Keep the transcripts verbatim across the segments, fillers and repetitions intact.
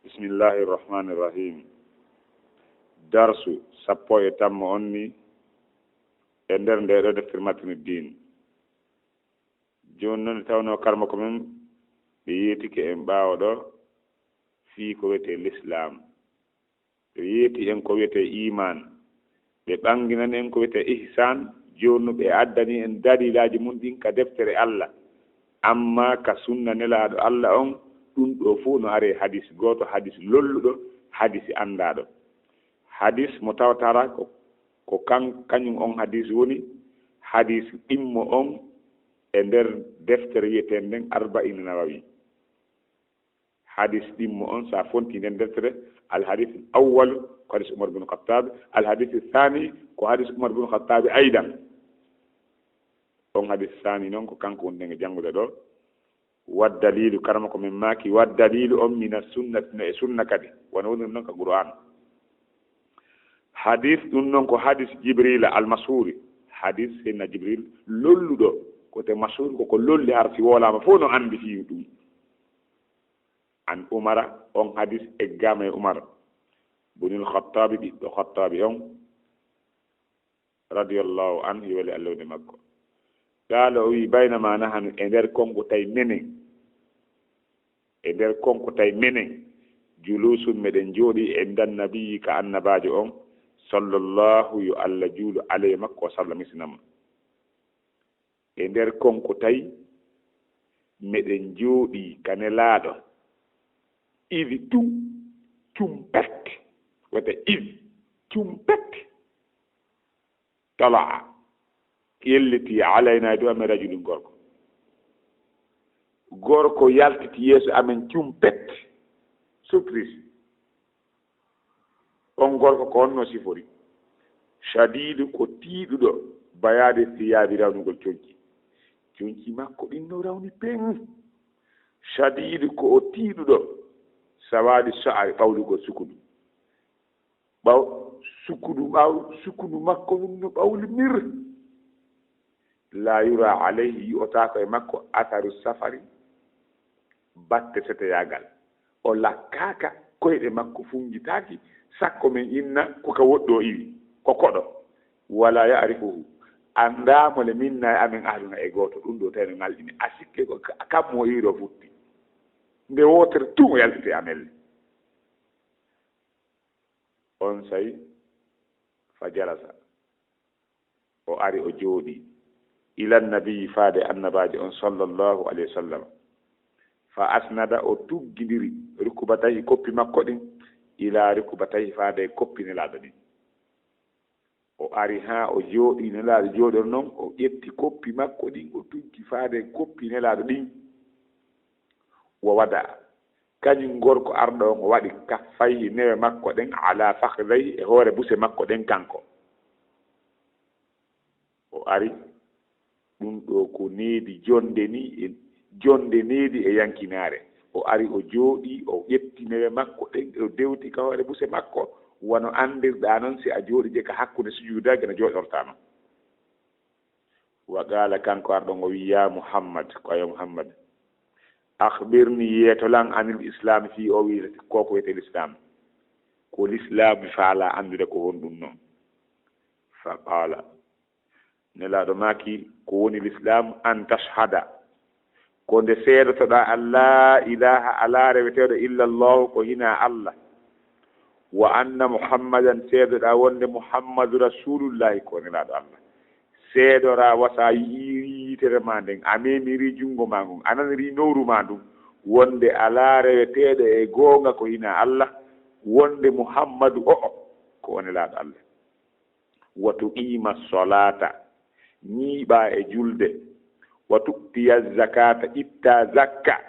Bismillahi irrahmani irrahim. Darsu sappo e tammo on ni e nder nde ɗo deftere Matnu Din. Jooni noon, nde tawnoo karmako men ɓe yeetike en ɓaawo ɗo fii ko wiyetee Lislaam. Ɓe yeeti en ko wiyetee iimaan. Ɓe ɓanginani en ko wiyetee ihsaan. Jooni no ɓe addani en daliilaaji mum ɗin ka deftere Alla, amma ka sunna Nelaaɗo Alla on, ɗum ɗoo fof no aree hadis gooto, hadis lolluɗo, hadis anndaaɗo. Hadis mo tawtara ko, ko kan, kañum on hadis woni hadis ɗimmo on e nder deftere wiyeteende nden Arba'iina Nawawi. Hadis ɗimmo on, sa fonti nden deftere, al hadis awwal ko hadis Umar bin Khattab, al hadis thani ko hadis Umar bin Khattab aydan. On hadis thani non ko kanko woni ɗen e janngude ɗo. Wa dalilu, karama ko min maaki, wa dalilu on mina sunnati, no e sunna kadi. Wano woni non ka Qur'an. Hadis ɗum non ko hadis Jibrila al mashhuri. Hadis Seydina Jibril lolluɗo, ko te mashhur ko ko lolli har si wolaama fof no andi fii ɗum. An Umara, on hadis eggaama e Umar bunil Khattabi, ɓiɗɗo Khattabi on, radiyallahu anhu, yo weli Allah woni makko. Qaala, o wi, baynama nahanu, e nder konko tawi menen, e nder konko tawi menen, julusun, meɗen jooɗi, inda nabiyyi, ka annabaajo on, sallallahu, yo Allah juulu alayhi makko, wa sallam, isinama. E nder konko tawi meɗen jooɗi ka Nelaaɗo, idi tum, cumpet, wata idi, cumpet, tala'a, yelliti alayna e dow amen rajulun gorko. Gorko yaltiti yeeso amen cumpet, surprise. On gorko ko honno sifori? Shadidu, ko tiiɗuɗo, bayaadi thiyaabi, rawnugol conci. Conci makko ɗin no rawni peng. Shadidu, ko o tiiɗuɗo, sawaadi sha'ri, ɓawlugol sukundu. Ɓaw-, sukundu ɓaw-, sukundu makko ɗum no ɓawli mir. La yura alayhi, yi'otaako e makko, atharu safari, batte seteyaagal. O lakkaaka, koyɗe makko funngitaaki, sakko men inna ko ka woɗɗo iwi, ko koɗo. Wala ya'rifuhu, anndaamo le minna e amen ahadun e gooto, ɗum ɗo tawi no ŋalɗini, a sikke ko ka-, kammo o iwiro futti. Nde wootere tun o yaltiti amen le. Onsay fa jalasa, o ari o jooɗi, ila nabiyyi, faade annabaajo on, sallallahu alayhi wa sallam. Fa asnada, o tuggindiri, rukubatayhi, koppi makko ɗin, ila rukubatayhi, faade koppi Nelaaɗo ɗin. O ari haa o jooɗi, Nelaaɗo jooɗor non, o ƴetti koppi makko ɗin, o tuggi faade koppi Nelaaɗo ɗin. Wa wada, kañum gorko arɗo on, o waɗi kaffayhi, newe makko ɗen, ala fakhidayhi, e hoore buse makko ɗen kanko. O ari, ɗum ɗo ko needi jonde ni, e jonde needi e yankinaare. O ari, o jooɗi, o ƴetti newe makko ɗen, o dewti ka hoore buse makko, wano anndirɗaa non si a jooɗi je ka hakkunde sujuudaji no jooɗortaa non. Wa qaala, kanko arɗo on, o wi, ya Muhammad, ko yo Muhammad, akhbirni, yeeto lan, anil islaami, fii o wi ko ko wiyetee lislaam. Ko lislaam mi faalaa anndude ko honɗum non. Fa qaala, Nelaaɗo maaki, ko woni lislaam, an tashhada, ko nde seedotoɗaa an laa ilaaha, alaa reweteeɗo illa Allaahu, ko hinaa Alla, wa anna Muhammadan, seedoɗaa wonde Muhammadu Rasuulullaahi, ko Nelaaɗo Alla. Seedoraa wasa yi'ii yitere maa nden, a memirii junngo maa ngon, a nanirii nowru maa ndun, wonde alaa reweteeɗo e goonga ko hinaa Alla, wonde Muhammadu o'o ko o Nelaaɗo Alla. Wa tuqiima solaata, ñiiɓaa e julde. Wa tu'tiya zakata, ittaa zakka.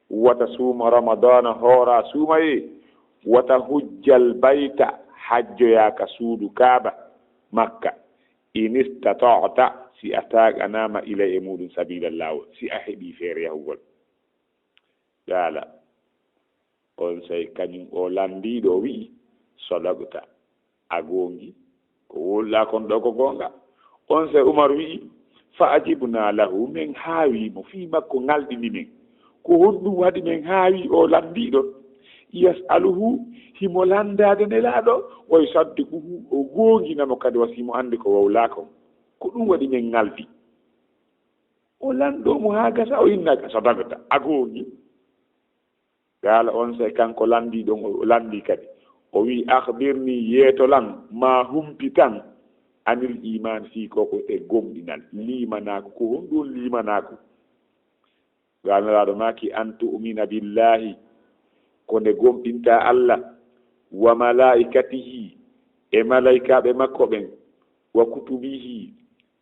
Wa tasuuma ramadaana, hooraa suumayee. Wa tahujjal bayta, hajjoyaa ka suudu Kaaba, Makka. In istata'ta, si a taaŋanaama, ilay e muuɗum sabiila, laawol, si a heɓii feere yahugol. Qaala, onsay kañum o landiiɗo o wi'i, sadaqta, a goongi, ko wowluɗaa kon ɗoo ko goonga. Onsay Umar wi'i, fa ajibnaa lahu, men haawii mo, fii makko ŋalɗini men. Ko honɗum waɗi men haawii o landiiɗo? Yas'aluhu, himo lanndaade Nelaaɗo, wa yusaddiquhu, o goongina mo kadi, wa himo anndi ko wowlaa kon. Ko ɗum waɗi men ngaldi. O lanndoo mo haa gasa, o inna ka, sadaqta, a goongi. Qaala, onsay kanko lanndii ɗon, o lanndii kadi. O wi'i, akhbirni, yeeto lan, ma humpitan, anil iman, fii ko ko e gomɗinal, liimanaaku, ko honɗum liimanaaku? Gaa Nelaaɗo maaki, an tu'mina billahi, ko nde gomɗinta Allah, wa malaikatihi, e malaykaaɓe makko ɓen, wa kutubihi,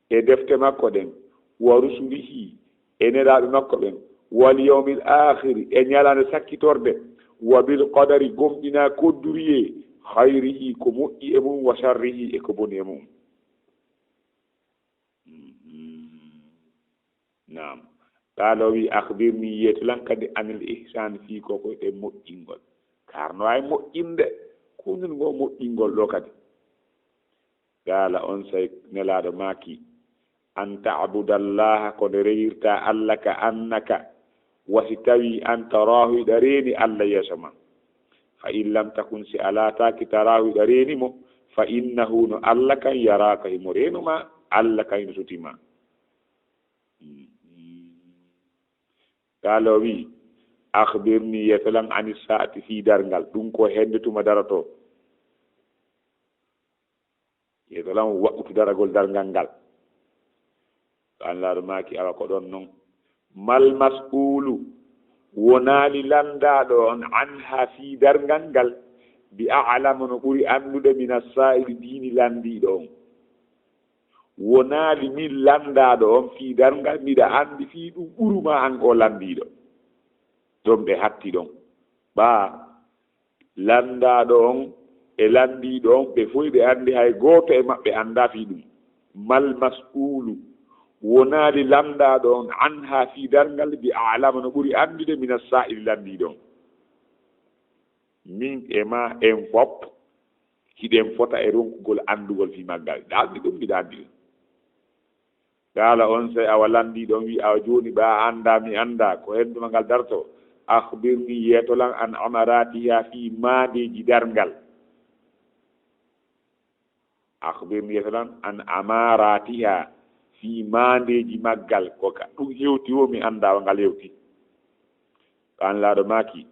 e defte makko ɗen, wa rusulihi, e nelaaɓe makko ɓen, wal yawmil aakhiri, e ñalaande sakkitorde, wa bil qadari, gomɗina kodduriyee, khayrihi, ko moƴƴi e mum, wa sharrihi, e ko boni e mum. Mhm. Naam. Qaala, o wi, akhbirni, yeeto lan kadi, anil ihsan, fii ko ko e moƴƴingol. Kaarno ay moƴƴinde, ko woni ngo moƴƴingol ɗo kadi? Qaala, onsay Nelaaɗo maaki, an ta'budallaha, ko nde rewirta Allah, ka annaka, wa si tawi an taraahu, hiɗa reeni Allah yeeso ma. Fa in lam takun, si a laataaki, taraahu, hiɗa reeni mo, fa innahu, no Allah kan, yaraaka, himo reenu ma, Allah kan hino suti ma. Qaala, o wi, akhbirni, yeeto lan, ani saati, fii darngal, ɗum ko hende tuma darotoo. Yeeto lan waqtu daragol darngal ngal. Gaa Nelaaɗo maaki, awa ko ɗon non. Mal mas'ulu, wonaali lanndaaɗo on, anha, fii darngal ngal, bi a'lama, no ɓuri anndude, mina saa'ili, diini lanndiiɗo on. Wonaali min lanndaaɗo on fii darngal, miɗa anndi fii ɗum ɓuru ma an o lanndiiɗo. Ɗon ɓe hatti ɗon. Ɓaa, lanndaaɗo on e lanndiiɗo on, ɓe foy ɓe anndi, hay gooto e maɓɓe anndaa fii ɗum. Mal mas'ulu, wonaali lanndaaɗo on, anha, fii darngal, bi a'lama, no ɓuri anndude, mina saa'ili, lanndiiɗo on. Min e maa en fof, hiɗen fota e ronkugol anndugol fii maggal. Ɗa anndi ɗum, miɗa anndi ɗum. Qaala, onsay awa lanndiiɗo on wi, awa jooni ɓaa a anndaa, mi anndaa, ko hentuma ngal dartoo? Akhbirni, yeeto lan, an amaratiha, fii maandeeji darngal. Akhbirni, yeeto lan, an amaratiha, fii maandeeji maggal, ko ka ɗum hewti woo, mi anndaa wa ngal hewti. Gaa Nelaaɗo maaki,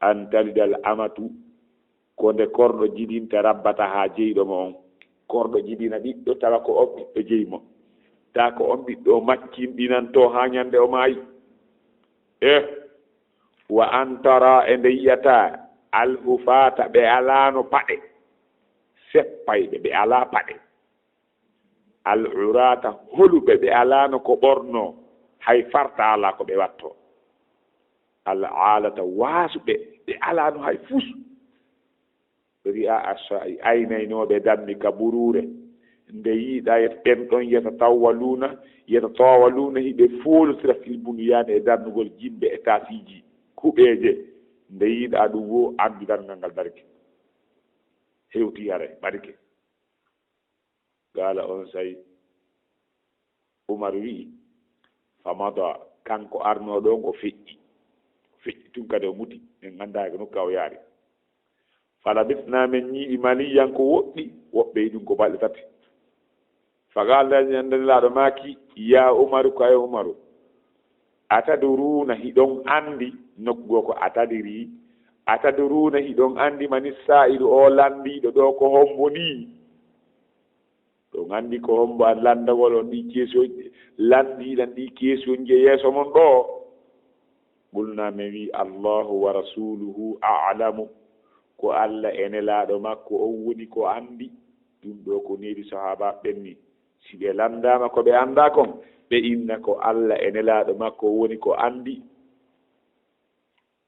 an talidal amatu, ko nde korɗo jibinta, rabbataha, jeyɗo mo on. Korɗo jibina ɓiɗɗo, tawa ko on ɓiɗɗo jeyi mo. Taa ko on ɓiɗɗo o maccinɗinantoo haa ñande o maayi. Eh, wa an tara, e nde yi'ata, al hufaata, ɓe alaano paɗe. Seppayɓe, ɓe alaa paɗe. Al urata, holuɓe, ɓe alaano ko ɓornoo, hay farta alaa ko ɓe wattoo. Al alata, waasuɓe, ɓe alaano hay fus. Ri'a asha'i, aynaynooɓe dammi ka buruure. Nde yiiɗa yet-, ɓen ɗon, yatatawaluna, yatatawaluna, hiɓe foolotira fil bunyaani, e darnugol jimɓe, etaasiiji, kuɓeeje. Nde yiiɗa ɗum woo, anndu darngal ngal darike. Hewti hare, ɓadike. Qaala, onsay Umar wi'i, famada, kanko arnoo ɗon, o feƴƴi. O feƴƴi tun kadi, o muti, en anndaa ko nokka o yaari. Falabisna, men ñiiɓi maliyan ko woɗɗi, woɓɓe e ɗum ko balɗe tati. Faqaala, Nelaaɗo maaki, yaa Umaru, ko ay Umaru, atadruuna, hiɗon anndi, nokku goo ko atadiri, atadruuna, hiɗon anndi, mani saa'ilu, o lanndiiɗo ɗoo, ko hombo nii? Ɗon anndi ko hombo an lanndagol on ɗi keesiyonji, lanndiiɗan ɗi keesiyonji e yeeso mon ɗoo? Qulnaa, men wi, Allaahu wa rasuuluhu a'lamu, ko Alla e Nelaaɗo makko on woni ko anndi. Ɗum ɗoo ko neeɓi sahaabaaɓe ɓen ni, si ɓe lanndaama ko ɓe anndaa kon, ɓe inna ko Alla e Nelaaɗo makko on woni ko anndi.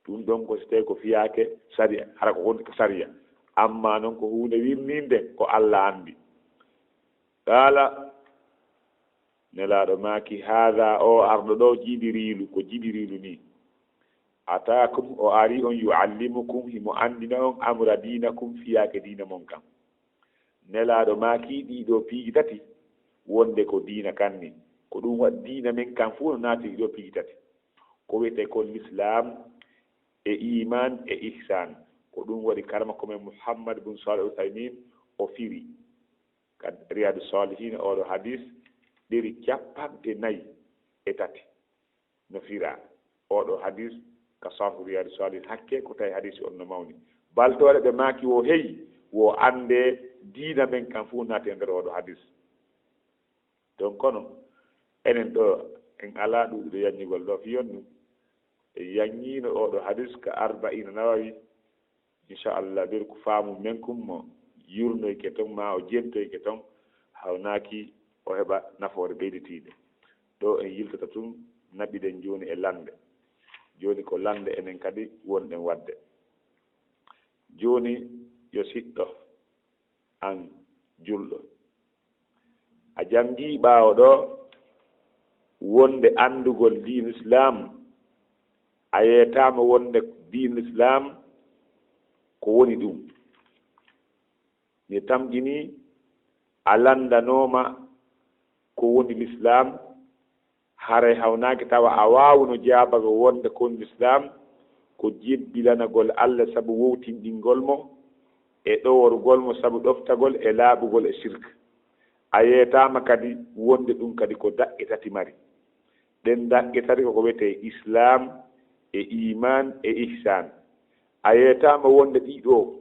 Ɗum ɗon ko si tawii ko fiyaake sariya, hara ko woni ko sariya. Amma non ko huunde wirninde, ko Alla anndi. Qaala, Nelaaɗo maaki, haada, o arɗo ɗoo, Jibiriilu, ko Jibiriilu nii. Ataakum, o ari on, yu'allimukum, himo anndina on, amra diinakum, fiyaake diina mon kan. Nelaaɗo maaki ɗii ɗoo piiji tati, wonde ko diina kan ni. Ko ɗum waɗi diina men kan fof no naati ɗii ɗoo piiji tati. Ko wiyetee kon Lislaam, e iman e ihsan. Ko ɗum waɗi karama ko men Muhammad bun Salih Uthaymin o firi ka Riyadu Salihin oɗo hadis ɗeri capanɗe nayi e tati no fira oɗo hadis ka Sarhu Riyadu Salihin, hakke ko tawi hadis on no mawni. Baltoore ɓe maaki wo hey, wo annde diina men kan fof naati e nder oɗo hadis. Donc kono enen ɗo en alaa ɗuuɗude yanñugol ɗo fi yonnu. En yanñiino oɗo hadis ka Arbaina Nawawi. Inchallah, ɓeru ko faamu men kun mo yurnoyke ton, ma o jentoyke ton, hawnaaki o heɓa nafoore ɓeyditiinde. Ɗo en yiltata tun, naɓiɗen jooni e lannde. Jooni ko lannde enen kadi wonɗen waɗde. Jooni yo siɗɗo an julɗo. A janngii ɓaawo ɗo wonde anndugol diin Islam, a yeetaama wonde diin Islam ko woni ɗum. Mi tamƴinii a lanndanooma ko woni Lislaam, haray hawnaaki tawa a waawuno jaabagol wonde ko woni Lislaam ko jebbilanagol Alla sabu wowtinɗingol mo e ɗoworgol mo sabu ɗoftagol e laaɓugol e sirk. A yeetaama kadi wonde ɗum kadi ko daɓɓe tati mari. Ɗen daɓɓe tati koko wiyetee Islaam e Iimaan e Ihsaan. A yeetaama wonde ɗiɗo,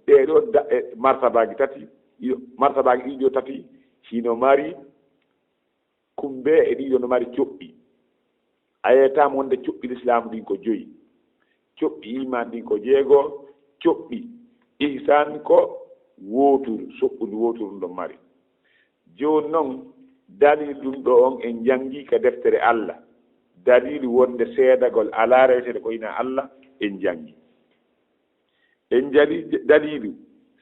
ɗee ɗoo da-, e martabaaji tati, ɗiɗo, martabaaji ɗiɗo tati hino mari kumbe e ɗiɗo no mari coɓɓi. A yeetaama wonde coɓɓi Lislaamu ɗin ko joyi, coɓɓi iimaan ɗin ko jeego, coɓɓi ihsaan ko wooturu, soɓɓundu wooturu ɗum ɗon mari. Jooni non, daliilu ɗum ɗo on en janngii ka deftere Alla. Daliilu wonde seedagol alaa reweteeɗo ko hinaa Alla, en janngii. En jali-, daliilu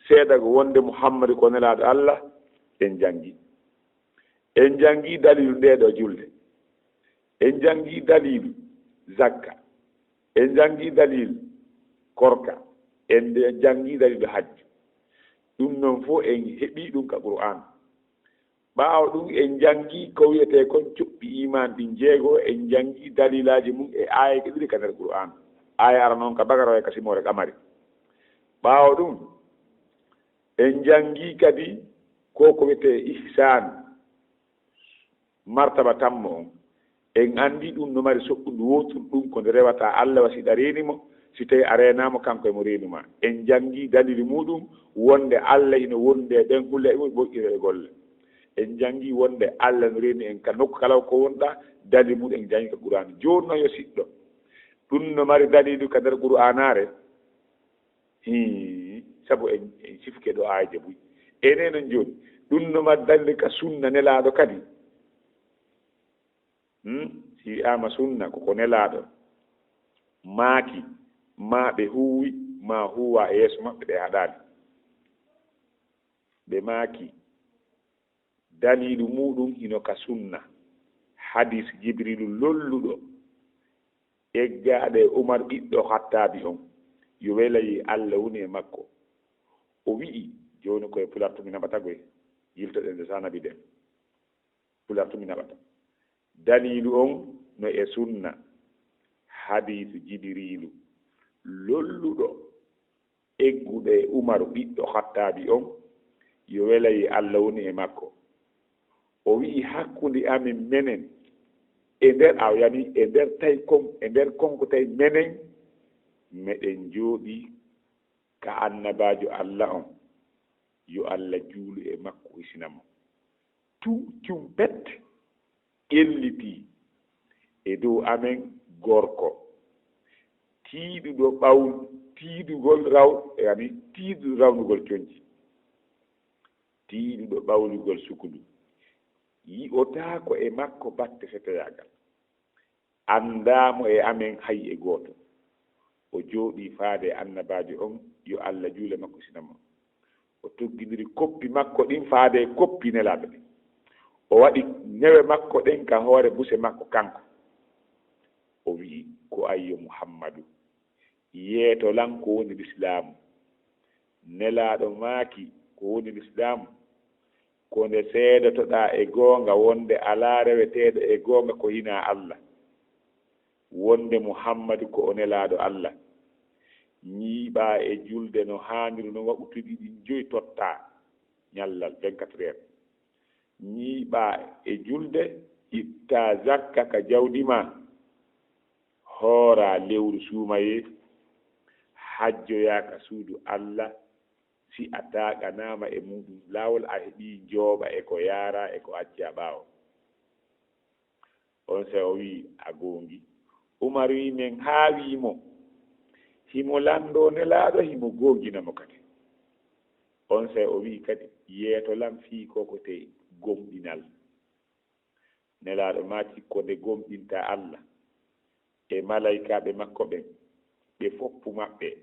seedagol wonde Muhammadu ko nelaaɗo Alla, en janngii. En janngii daliilu ndee ɗoo julde. En janngii daliilu zakka. En janngii daliilu korka. En de-, janngii daliilu hajju. Ɗum non fof en heɓii ɗum ka Qur'aan. Ɓaawo ɗum en janngii ko wiyetee kon coɓɓi iimaan ɗin jeego, en janngii daliilaaji mum e aayeeje ɗiɗi ka nder Qur'aan. Aaya arano on ka Baqara, ka simoore qamari. Ɓaawo ɗum en janngii kadi ko ko wiyetee ihsaan. Martaba tammo on. En anndi ɗum no mari soɓɓundu wooturu, ɗum ko nde rewata Alla wa si ɗa reeni mo, si tawi a reenaa mo, kanko e mo reenu ma. En janngii daliilu muuɗum wonde Alla hino wondi e ɓen hulle e mum moƴƴira e golle. En janngii wonde Alla no reeni en ka nokku kala ko wonɗa, daliilu muuɗum en janngii ka Qur'aan. Jooni non yo siɗɗo, ɗum no mari daliilu ka nder Qur'aanaare? Hii, sabu en, en sifike ɗo aayeeje buy. Enen non jooni, ɗum no mari dalil ka sunna nelaaɗo kadi. Hmm? Si wi'aama sunna, ko ko nelaaɗo maaki, maa ɓe huuwi, maa huuwa e yeeso maɓɓe, ɓe haɗaali. Ɓe maaki, daliilu muuɗum hino ka sunna. Hadiis Jibriilu lolluɗo, eggaaɗo e Umar ɓiɗɗo Khattabi on, yo welayi Alla woni e makko. O wi'i, jooni ko e Pular tun mi naɓata goy, yiltoɗen nde sa naɓiɗen. Pular tun mi naɓata. Daliilu on no e sunna. Hadiisu Jibriilu lolluɗo, egguɗo e Umaru ɓiɗɗo Khattabi on, yo welayi Alla woni e makko. O wi'i, hakkunde amin menen, e nder, a, yani, e nder tawi kon, e nder kon ko tawi menen, meɗen jooɗii ka annabaajo Alla on, yo Alla juulu e makko, hisina mo. Tum, cumpet, ƴellitii e dow amen gorko, tiiɗuɗo ɓawl-, tiiɗugol raw-, yani, tiiɗuɗo rawnugol conci, tiiɗuɗo ɓawlugol sukundu, yi'otaako e makko batte fetoyaagal. Anndaa mo e amen hay e gooto. O jooɗii faade e annabaajo on, yo Alla juule makko sina mo. O tuggindiri koppi makko ɗin faade e koppi nelaaɓe ɓen. O waɗi newe makko ɗen ka hoore buse makko kanko. O wi'i, ko ayyo Muhammadu, yeeto lan ko woni Lislaamu. Nelaaɗo maaki, ko woni Lislaamu? Ko nde seedotoɗaa e goonga wonde alaa reweteeɗo e goonga ko hinaa Alla, wonde Muhammadu ko o nelaaɗo Alla, Ñiiɓaa e julde no haaniri, no waɓutuɗi ɗin joyi tottaa ñallal, vingt-quatre heures. Ñiiɓaa e julde, ittaa zakka ka jawdi maa, hooraa lewru suumayee, hajjoyaa ka suudu Alla, si a taaƴanaama e muuɗum laawol, a heɓii njooɓa e ko yaaraa e ko accaa ɓaawo. Onsay o wi'i, "A goongi." Umar wi'i, "Men haawii mo. Himo lanndoo Nelaaɗo, himo goongina mo kadi." Onsay o wi'i kadi, "Yeeto lan fii ko ko te gomɗinal." Nelaaɗo maaki, "Ko nde gomɗinta Alla e malaykaaɓe makko ɓen, ɓe foppu maɓɓe,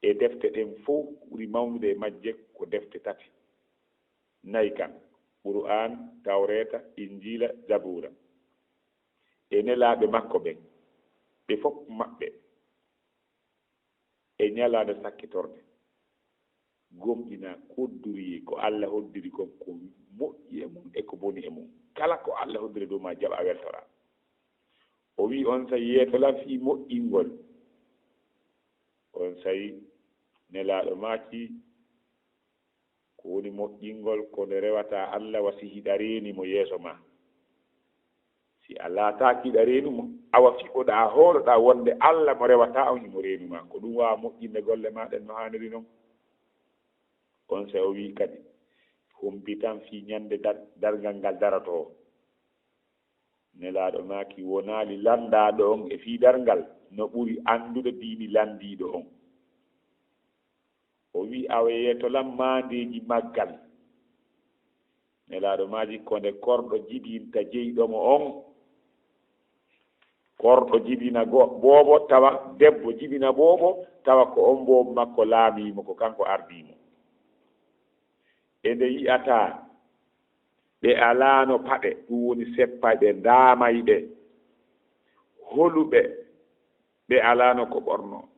e defte ɗen fow, ɓuri mawnude e majje ko defte tati, nayi kan, Qur'aan, Tawreeta, Injiila, Zabuura, e nelaaɓe makko ɓen, ɓe fof maɓɓe, e ñalaande sakkitorde, gomɗina kodduri ko Alla hoddiri kon, ko moƴƴi e mum e ko boni e mum. Kala ko Alla hoddiri dow maa, jaɓa, weltora." O wi'i, "Onsay yeeto lan fii moƴƴingol." Onsay Nelaaɗo maaki, "Ko woni moƴƴingol? Ko nde rewataa Alla wa si hiɗa reeni mo yeeso maa. Si a laataaki hiɗa reenu mo, awa fiɓoɗaa, hooloɗaa wonde Alla mo rewataa on himo reenu maa. Ko ɗum waawa moƴƴinde golle maa ɗen no haaniri non." Onsay o wi'i kadi, "Humpitan fii ñande dar-, darngal ngal darotoo." Nelaaɗo maaki, "Wonaali lanndaaɗo on e fii darngal no ɓuri anndude diini lanndiiɗo on." O wi'i, "Awa yeeto lan maandeeji maggal?" Nelaaɗo maaki, "Ko nde korɗo jibinta jeyɗo mo on. Korɗo jibina go-, boobo, tawa debbo jibina boobo, tawa ko on boobo makko laamii mo, ko kanko ardii mo. E nde yi'ataa ɓe alaano paɗe, ɗum woni seppay ɓe, ndaamay ɓe, holuɓe ɓe alaano ko ɓornoo,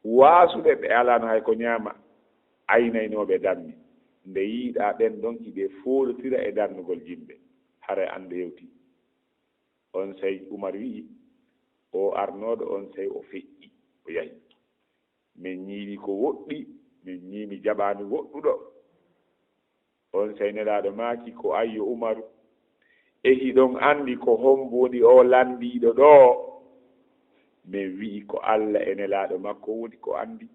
waasuɓe ɓe alaano hay ko ñaama, aynaynooɓe dammi. Nde yi'uɗaa ɓen ɗon hiɓe foolotira e darnugol jimɓe, haray an ɓe hewtii." Onsay Umar wi'i, "Oo arnooɗo onsay o feƴƴi, o yahi. Min ñiiɓi ko woɗɗi, min ñiimi jaɓaandu woɗɗuɗo." Onsay Nelaaɗo maaki, "Ko ayyo Umaru, e hiɗon anndi ko hombo woni oo lanndiiɗo ɗoo?" Min wi'i, "Ko Alla e Nelaaɗo makko woni ko anndi."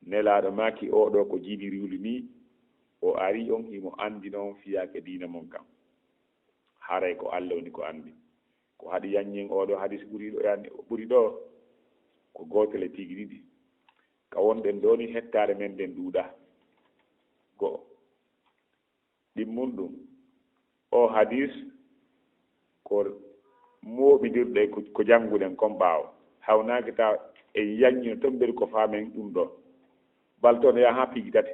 Nelaaɗo maaki, "Oo ɗoo ko Jibiriilu nii, o arii on, himo anndina on fiyaake diina mon kan. Haray ko Alla woni ko anndi." Ko haɗi yanñen oo ɗoo hadis ɓuri ɗo, yani, ɓuri ɗoo, ko gootel e tigi ɗiɗi. Ka wonɗen ɗoo ni, hettaare men nden ɗuuɗaa. Go'o. Ɗimmun ɗum, oo hadis ko mooɓindirɗe ko, ko jannguɗen kon ɓaawo. Hawnaaki tawa en yanñino ton, mbeɗu ko faamen ɗum ɗoo. Balto no yaha haa piiji tati.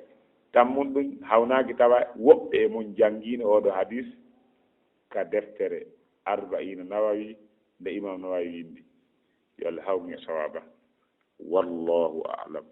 Tammun ɗum, hawnaaki tawa woɓɓe e mun janngiino oo ɗoo hadis ka deftere Arba'iina Nawawi nde Imam Nawawi winndi. Yo Allah hawnu en sawaaba. Wallahu a'lam.